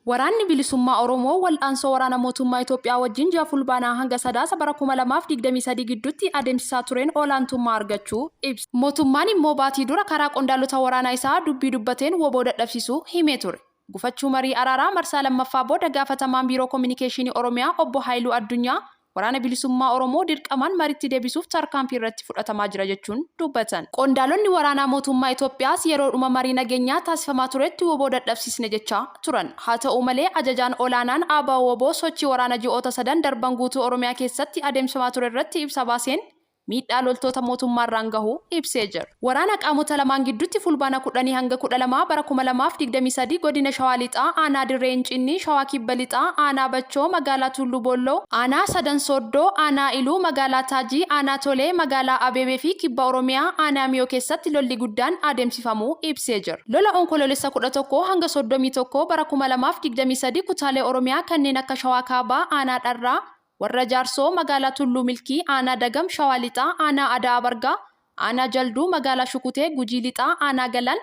Waraanni Bilisummaa Oromoo wal'aansoo waraana mootummaa Itoophiyaa wajjin ji'a Fulbaanaa hanga Sadaasa bara 2023 gidduutti adeemsisaa tureen olaantummaa argachuu ibse. Mootummaan immoo baatii dura karaa qondaalota waraanaa isaa dubbii dubbateen wbo dadhabsiisuu himee ture. Gufachuu marii araaraa marsaa lammaffaa booda gaafatamaan Biiroo Kominikeeshinii Oromiyaa Obbo Haayiluu Addunyaa Waraana Bilisummaa Oromoo dirqamaan maritti deebisuuf tarkaanfii irratti fudhatamaa jira jechuun dubbatan. Qondaalonni waraanaa mootummaa Itoophiyaas yeroodhuma marii nageenyaa taasifamaa turetti wbo dadhabsiisne jechaa turan. Haa ta'u malee ajajaan olaanaan ABO-wbo sochii waraana ji'oota sadan darban guutuu Oromiyaa keessatti adeemsifamaa ture irratti ibsa baaseen miidhaa loltoota mootummaarraan gahuu ibsee jira. Waraana qaamota lamaan giddutti Fulbaana kudhanii hanga 12 bara 2023 Godina Shawaa Lixaa Aanaa Dirree Incinnii, Shawaa Kibba Lixaa Aanaa Bachoo Magaalaa Tuulluu Boolloo, Aanaa Sadan Sooddoo, Aanaa Iluu Magaalaa Taajii, Aanaa Tolee Magaalaa Abeebee fi Kibba Oromiyaa Aanaa Miyoo keessatti lolli guddaan adeemsifamuu ibsee jira. Lola Onkoloolessa 11 hanga 31 bara 2023 kutaalee Oromiyaa kanneen akka Shawaa Kaabaa Aanaa Dharraa, Warra Jaarsoo, Magaalaa Tulluu Milkii, Aanaa Dagam, Shawaa Lixaa, Aanaa Ada'aa Bargaa, Aanaa Jalduu, Magaalaa Shukutee, Gujii Lixaa, Aanaa Galaan,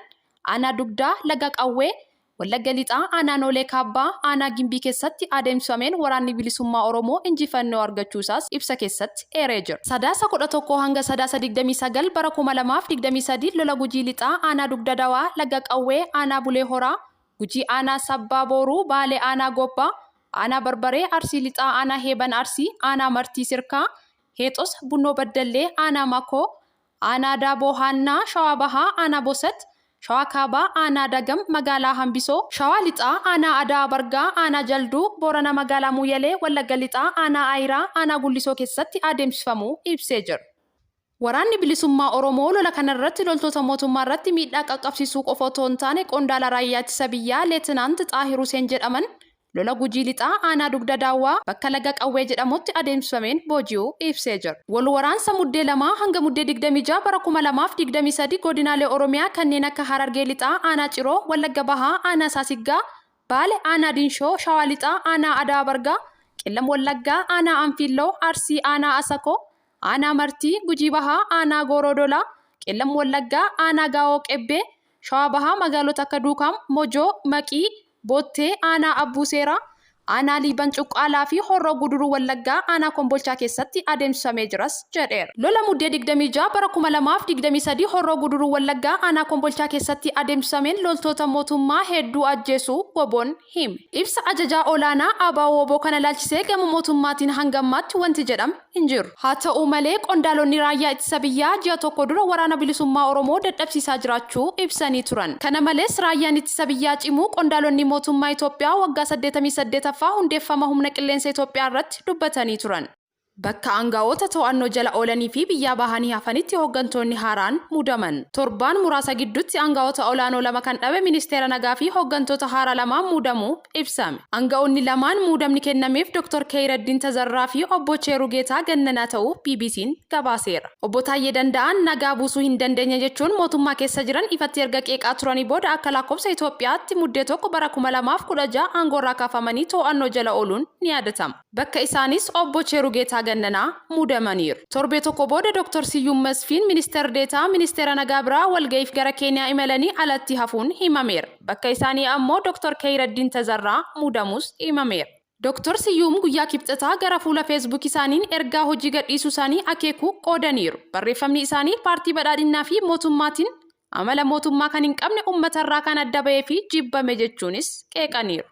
Aanaa Dugdaa, Laga Qawwee, Wallagga Lixaa, Aanaa Noolee Kaabbaa, Aanaa Gimbii keessatti adeemsifameen Waraanni Bilisummaa Oromoo injifannoo argachuu isaas ibsa keessatti eeree jira. Sadaasa 11 hanga Sadaasa 29 bara 2023 lola Gujii Lixaa, Aanaa Dugda Dawaa, Laga Qawwee, Aanaa Bulee Horaa, Gujii Aanaa Sabbaa Booruu, Baalee Aanaa Gobbaa, Aanaa Barbaree, Arsii Lixaa Aanaa Heeban Arsii, Aanaa Martii Sirkaa, Heexosa, Bunnoo Baddallee, Aanaa Makoo, Aanaa Daaboo Haannaa, Shawaa Bahaa Aanaa Bosat, Shawaa Kaabaa Aanaa Dagam Magaalaa Hambisoo, Shawaa Lixaa Aanaa Ada'aa Bargaa, Aanaa Jalduu, Boorana Magaalaa Muuyalee, Wallagga Lixaa Aanaa Aayiraa, Aanaa Gullisoo keessatti adeemsifamuu ibsee jira. Waraanni Bilisummaa Oromoo lola kanarratti loltoota mootummaa irratti miidhaa qaqqabsiisuu qofa otoo hin taane qondaala raayyaa ittisa biyyaa Leetinaant Xaahir Huseen jedhaman lola Gujii Lixaa aanaa Dugda Daawwaa bakka Laga Qawwee jedhamutti adeemsifameen booji'uu ibsee jira. Wal waraansa Muddee 2 hanga Muddee 26 bara 2023 godinaalee Oromiyaa kanneen akka Harargee Lixaa aanaa Ciroo, Wallagga Bahaa aanaa Saasiggaa, Baale aanaa Dinshoo, Shawaa Lixaa aanaa Ada'aa Bargaa, Qellam Wallaggaa aanaa Anfiilloo, Arsii aanaa Asakoo, Aanaa Martii, Gujii Bahaa aanaa Gooroo Doolaa, Qellam Wallaggaa aanaa Gaawoo Qebbee, Shawaa Bahaa magaalota akka Duukam, Mojoo, Maqii, Bottee, aanaa Abbuu Seeraa, aanaa Liiban Cuqqaalaa fi Horroo Guduruu Wallaggaa aanaa Kombolchaa keessatti adeemsifamee jiras jedheera. Lola Muddee 26 bara 2023 Horroo Guduruu Wallaggaa aanaa Kombolchaa keessatti adeemsifameen loltoota mootummaa hedduu ajjeesuu WBOn hime. Ibsa Ajajaa Olaanaa ABO-wbo kana ilaalchisee gama mootummaatiin hanga ammaatti wanti jedhame hin jiru. Haa ta'u malee qondaalonni raayyaa ittisa biyyaa ji'a tokko dura Waraana Bilisummaa Oromoo dadhabsiisaa jiraachuu ibsanii turan. Kana malees raayyaan ittisa biyyaa cimuu qondaalonni mootummaa Itoophiyaa waggaa 88ffaa hundeeffama humna qilleensa Itoophiyaa irratti dubbatanii turan. Bakka aanga'oota to'annoo jala oolanii fi biyyaa bahanii hafanitti hooggantoonni haaraan muudaman. Torbaan muraasa gidduutti aanga'oota olaanoo lama kan dhabe Ministeera Nagaa fi hooggantoota haaraa lamaan muudamuu ibsame. Aanga'oonni lamaan muudamni kennameef Dr. Keeyraddiin Tazarraa fi Obbo Cheerugeetaa Gannanaa ta'uu BBC'n gabaaseera. Obbo Taayyee Danda'aan nagaa buusuu hin dandeenye jechuun mootummaa keessa jiran ifatti erga qeeqaa turanii booda akka lakkoofsa Itoophiyaatti Muddee 1 bara 2016 aangoorraa kaafamanii to'annoo jala ooluun ni yaadatama. Bakka isaaniis Obbo Cheerugeetaa Gannanaa muudamaniiru. Torbee tokko booda Dr. Siyyum Masfiin Minister Deetaa Ministeera Nagaa biraa walga'iif gara Keeniyaa imalanii alatti hafuun himameera. Bakka isaanii ammoo Dr. Keeyraddiin Tazarraa muudamuus himameera. Dr. Siyyum guyyaa Kibxataa gara fuula Facebook isaaniin ergaa hojii gadhiisuu isaanii akeeku qoodaniiru. Barreeffamni isaanii Paartii Badhaadhinnaa fi mootummaatiin amala mootummaa kan hin qabne uummatarraa kan adda bahee fi jibbame jechuunis qeeqaniiru.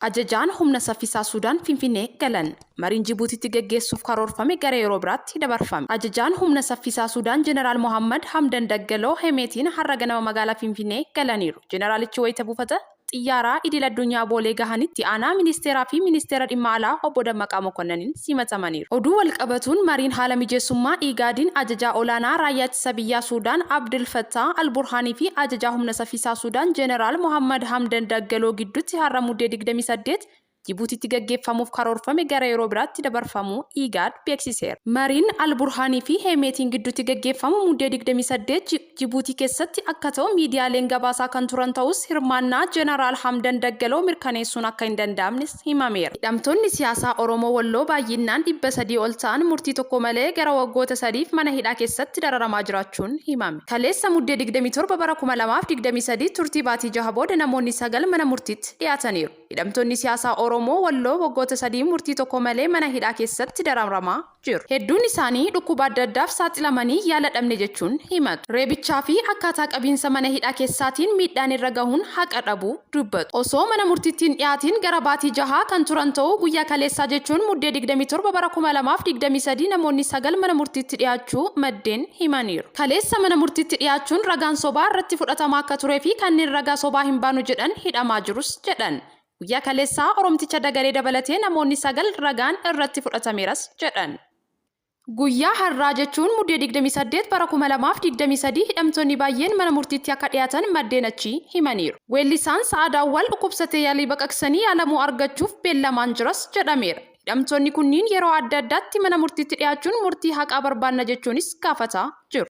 Ajajaan Humna Saffisaa Suudaan Finfinnee galan. Mariin Jibuutiitti gaggeessuuf karoorfame gara yeroo biraatti dabarfame. Ajajaan Humna Saffisaa Suudaan Jeneraal Mohaammad Hamdan Daggaloo Hemeetiin har'a ganama magaalaa Finfinnee galaniiru. Jeneraalichi wayita buufata Xiyyaaraa Idil Addunyaa Boolee gahanitti Itti Aanaa Ministeeraa fi Ministeera Dhimma Alaa Obbo Dammaqaa Mokonnaniin simatamaniiru. Oduu walqabatuun mariin haala mijeessummaa IGAD'n Ajajaa Olaanaa Raayyaa Ittisa Biyyaa Suudaan Abdul Fattaah Al Burhaanii fi Ajajaa Humna Saffisaa Suudaan Jeneraal Mohaammad Hamdan Daggaloo gidduutti har'a Muddee 28, Jibuutiitti gaggeeffamuuf karoorfame gara yeroo biraatti dabarfamuu IGAD beeksiseera. Mariin Al-Burhaanii fi Hemeetiin gidduutti gaggeeffamu Muddee 28 Jibuutii keessatti akka ta'u miidiyaaleen gabaasaa kan turan ta'us hirmaannaa Jeneraal Hamdan Daggaloo mirkaneessuun akka hin danda'amnes himameera. Hidhamtoonni siyaasaa Oromoo Walloo baay'innaan 300 ol ta'an murtii tokko malee gara waggoota sadiif mana hidhaa keessatti dararamaa jiraachuun himame. Kaleessa Muddee 27 bara 2023 turtii baatii jaha booda namoonni 9 mana murtiitti dhiyaataniiru. Hidhamtoonni siyaasaa Oromoo Walloo waggoota 3 murtii tokko malee mana hidhaa keessatti dararamaa jiru. Hedduun isaanii dhukkuba adda addaaf saaxilamanii yaala dhabne jechuun himatu. Reebichaa fi akkaataa qabiinsa mana hidhaa keessaatiin miidhaan irra gahuun haqa dhabuu dubbatu. Osoo mana murtiitti hin dhiyaatiin gara baatii jahaa kan turan ta'uu guyyaa kaleessaa jechuun Muddee 27 bara 2023 namoonni 9 mana murtiitti dhiyaachuu maddeen himaniiru. Kaleessa mana murtiitti dhiyaachuun ragaan sobaa irratti fudhatamaa akka turee fi kanneen ragaa sobaa hin baanu jedhan hidhamaa jirus jedhan. Guyyaa kaleessaa Oromticha Dagalee dabalatee namoonni 9 ragaan irratti fudhatameeras jedhan. Guyyaa har'aa jechuun Muddee 28 bara 2023 hidhamtoonni baay'een mana murtiitti akka dhiyaatan maddeen achii himaniiru. Weellisaan Sa'aad Awwal dhukkubsatee yaalii baqaqsanii yaalamuu argachuuf beellamaan jiras jedhameera. Hidhamtoonni kunniin yeroo adda addaatti mana murtiitti dhiyaachuun murtii haqaa barbaanna jechuunis gaafataa jiru.